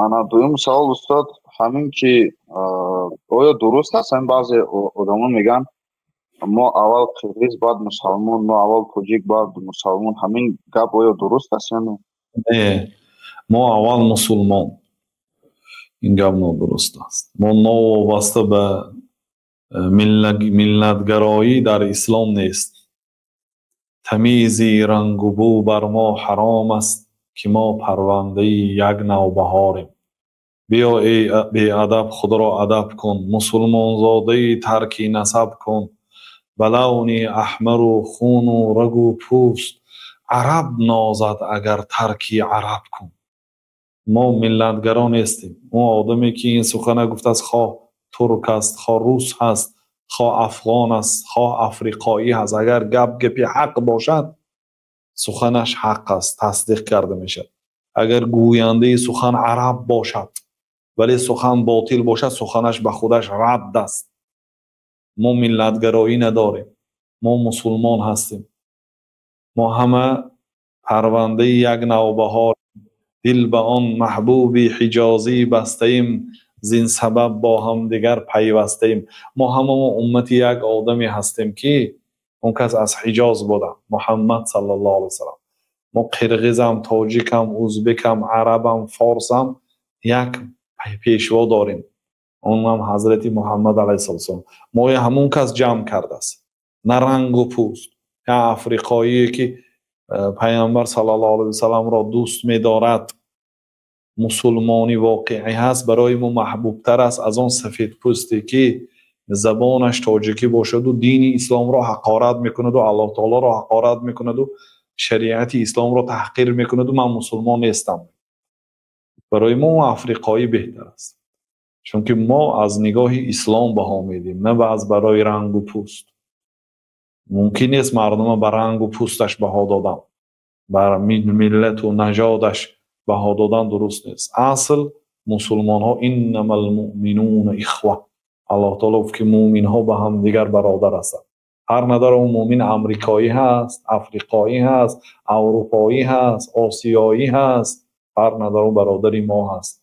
Ана дуюм савол, устод, ҳамин ки оё дуруст аст, ҳамин баъзе одамон мегӯянд, мо аввал қирғиз, баъд мусалмон, мо аввал тоҷик, баъд мусалмон. Ҳамин гап оё дуруст аст ё не? Не, мо аввал мусулмон, ин гап нодуруст аст. Мо новобаста ба миллатгароӣ дар ислом нест. Тамизи рангу бӯ бар мо ҳаром аст, ки мо парвандаи як навбаҳорем. Биё, эй беадаб, худро адаб кун, мусулмонзодаи тарки насаб кун. Ба лавни аҳмару хуну рагу пӯст араб нозад, агар тарки араб кун. Мо миллатгаро нестем. Он одаме ки ин сухана гуфтааст, хоҳ турк аст, хоҳ рус ҳаст, хоҳ афғон аст, хоҳ африқоӣ ҳаст, агар гап гапи ҳақ бошад, суханаш ҳақ аст, тасдиқ карда мешавад. Агар гӯяндаи сухан араб бошад, вале сухан ботил бошад, суханаш ба худаш радд аст. Мо миллатгароӣ надорем, мо мусулмон ҳастем, мо ҳама парвандаи як навбаҳор. Дил ба он маҳбуби ҳиҷозӣ бастаем, зин сабаб бо ҳамдигар пайвастаем. Мо ҳама мо уммати як одаме ҳастем, ки он кас аз Ҳиҷоз буданд, Муҳаммад саллаллоҳу алайҳи васаллам. Мо қирғизам, тоҷикам, узбекам, арабам, форсам, як пешво дорем, онам ҳазрати Муҳаммад алайҳиссалом. Моя ҳамон кас ҷамъ кардааст, на рангу пӯст. Як африқоие ки пайғамбар саллаллоҳу алайҳи васалламро дӯст медорад, мусулмони воқеӣ ҳаст, барои мо маҳбубтар аст аз он сафедпӯсте ки забонаш тоҷикӣ бошаду дини исломро ҳақорат мекунаду Аллоҳ таолоро ҳақорат мекунаду шариати исломро таҳқир мекунаду ман мусулмон нестам. Барои мо африқоӣ беҳтар аст, чунки мо аз нигоҳи ислом баҳо медиҳем, на аз барои рангу пӯст. Мумкин нест мардума ба рангу пӯсташ баҳо додан, бар миллату нажодаш баҳо додан дуруст нест. Асл мусулмонҳо иннамал муъминуна ихва. Аллоҳ таоло гуфт, ки муъминҳо ба ҳамдигар бародар ҳастанд. Ҳар надор он муъмин амрикоӣ ҳаст, африқоӣ ҳаст, аврупоӣ ҳаст, осиёӣ ҳаст, фарқ надор, он бародари мо ҳаст.